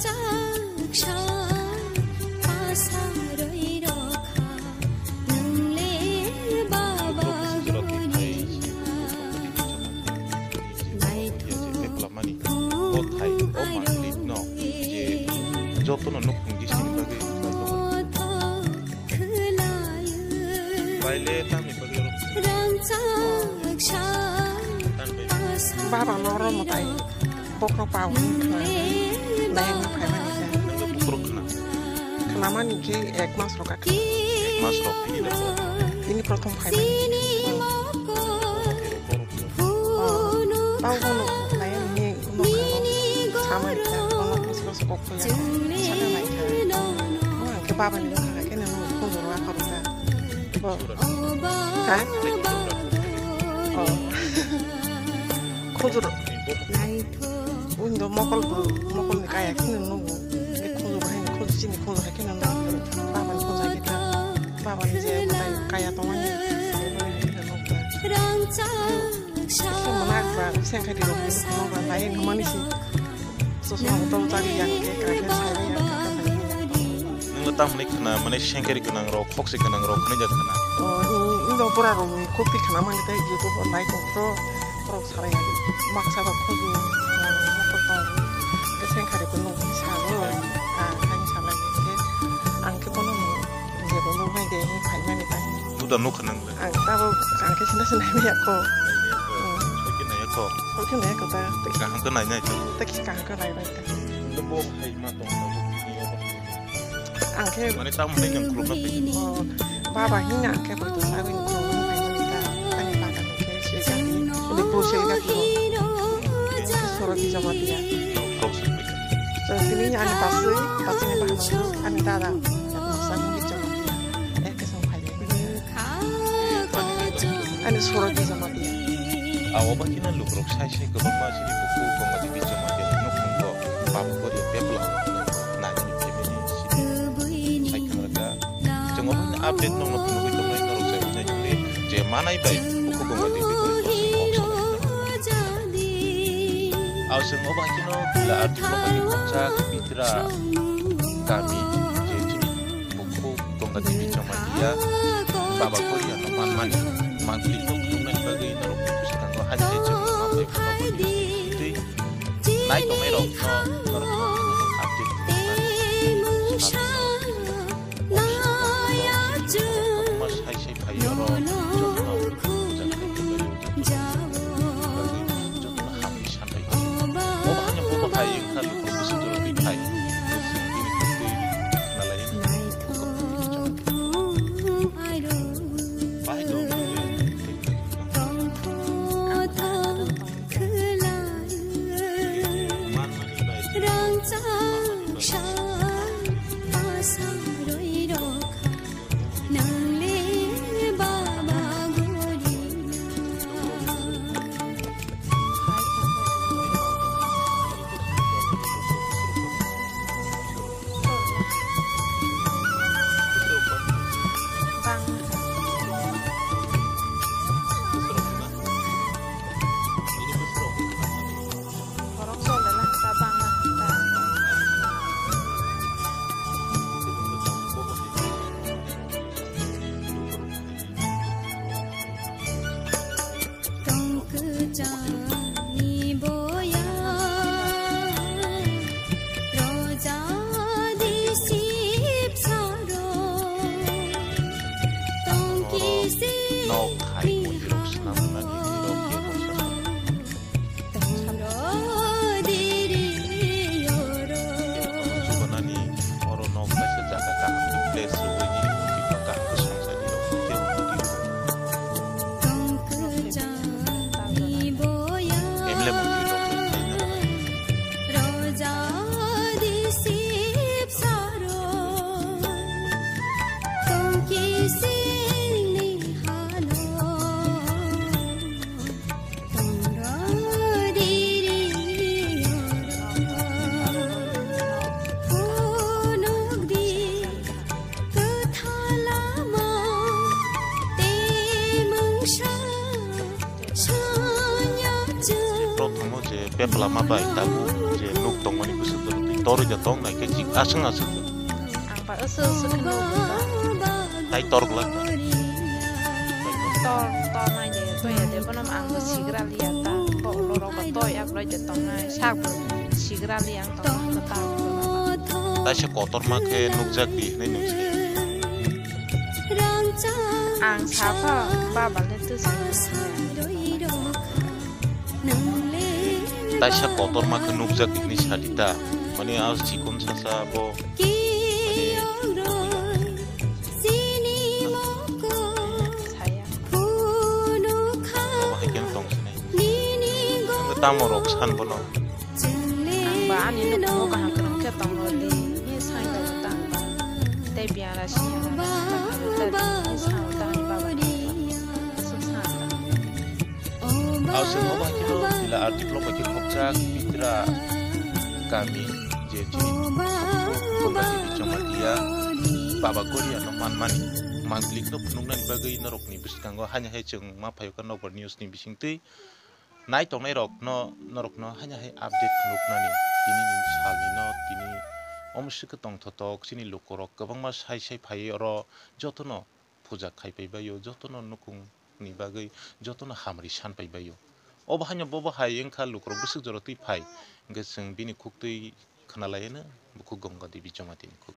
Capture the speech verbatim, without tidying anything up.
Chaksa pasaroi rokha, nungle baba goriya. Naithok. Jotono nukhung gisini bagwi. Baile tamni bagwi oro. Baba no oro mwtai bokhorok pa hwnwi khna, nai hwnwi phaimani khe. Bokhorok khna. Khnamani khe ek mas rok kha. Ek mas rok tini na. Tini prothom phaimani. Oh, tao bono nai hwnwi nukha, samani kha, bono kos kos kok. Saka nai kha. Ang khe baba ni wngkha khe nang khunjuro akharo kha. Bo. Ha? Oh. Khunjuro. Undo mokol bo, mokol ni kaya khe nang nugo. Khunjuro hai khunju chini khunju hai khe nang nugo. Baba ni khunju hai khe ta. Baba ni je kaya tongmani. Sengkari rok ni songkha ba nai hwnmani si. Sosma bo tong chari yang ke kra ke sai yang ke. Nang tam ni khna mane sengkari gwnang rok, khokse gwnang rok hwnwi jak khna. Oh, in, in do pura rok ni kopi khna mani tai YouTube o nai kok to rok sarai yang. Maksa ba khoju nang mokol tong. Ke sengkari ko nong sa go. Ah, ang salai ke. Ang ke bono ni je bono nai de ni phai mani tai. Buda nukha nang le. Ang tabo ang khe sina sina ya ko. Soki nai ko. Soki nai ko ta. Kaham khe nai nai ta. Ta ki kaham khe nai nai ta. Bo hai ma tong. Ang khe mane tam nai yang khulum na. Oh, baba hina ang khe bo to sabi khulum na nai ta. Ani baba khe se ga ni. Ni bo se ga ko. Soro di jama dia. So tini ani basui, basui ni bahai ani dada. Sabi di jama dia. Ek kesong phai. Ani soro di jama dia. Awo ba kina lukrok sai sai kwbangma sini buku tongma di bijama dia nukhung bo baba gori pepla nani family sini sai khamraka. Chwngo bini update nongno phunugwi tongnai norok sai bini juri je manai bai buku tongma di bijama dia. Aw chwngo ba kino la arthulo bai chak pitra kami je chini buku Gongga Devi Jamatia, Baba Korea no manmani, mangpili no khulumnani bagwi norok ni bwskango hai hai chwng ma bai phano twi nai tongnai rok no norok no update khulumnani. Sai sai phai oro jotono jotono hamni sanai. Bo bahai bo bahai wngkha luku bwswk jorokni phai. Tong kwchangni boya roja di sip saro. Tong kisi nok hai ni mondirok swnamnani nirok kebo swnam. Tong ro diri yoro. Chubanani oro nok kaisa jaga kaham khe place rwui nini murti kaham khe songsa nirok kebo murti. Emle murti rok. Prothom o je peplama bai tabuk je nuk tongmani bwswk twi Torwi da tong nai khe chik aswng aswng. Ang ba aswk aswk khe nukgo ba. Tai tor glak. Tor, tor nai de, to ya de, bono ang bo sigra liya ta. Bo ulo rok bo to ya blai de tong nai, sak bo sigra liya ang tong nai, ta. Taisa kotorma khe nukjak di hinwi nung se. Ang sa pha, baba le tu sa. Taisa kotorma khe nukjak di hinwi sa di ta. Mani a chikon sasa bo. Saya. Bo hai khe tong sinai. Tamo rok san bono. Ang ba ani nukung o kaham kwrwng khe tong rw di. Ni sai tongo ta ang ba. Tei biyang ra siyang ra sa ta di. Ni sa ta ani baba ni. Aswk sa ta. Aswk no bai khe no tila artip lok bai khe khokjak Pitra kami je chini Gomrati Jamatia Baba Goria no manmani mangpili no phunuknani bagwi norokni bwskango haino hai chwng ma phaio kha nokbar news ni bisingtwi. Nai tongnai rok no norok no haino hai update phunuknani tini ni salni no tini omo swkhe tongthotok chini lukurok kwbangma sai sai phaiwi oro jotono puja khai pai bai o, jotono nukung ni bagwi jotono hamri san pai bai o. Obo haino bobo hai wngkha lukurok bwswk jora twi phai hwnkhe chwng bini khuktwi khna lai ano bukhuk Ganga Devi Jamatia ni khuk.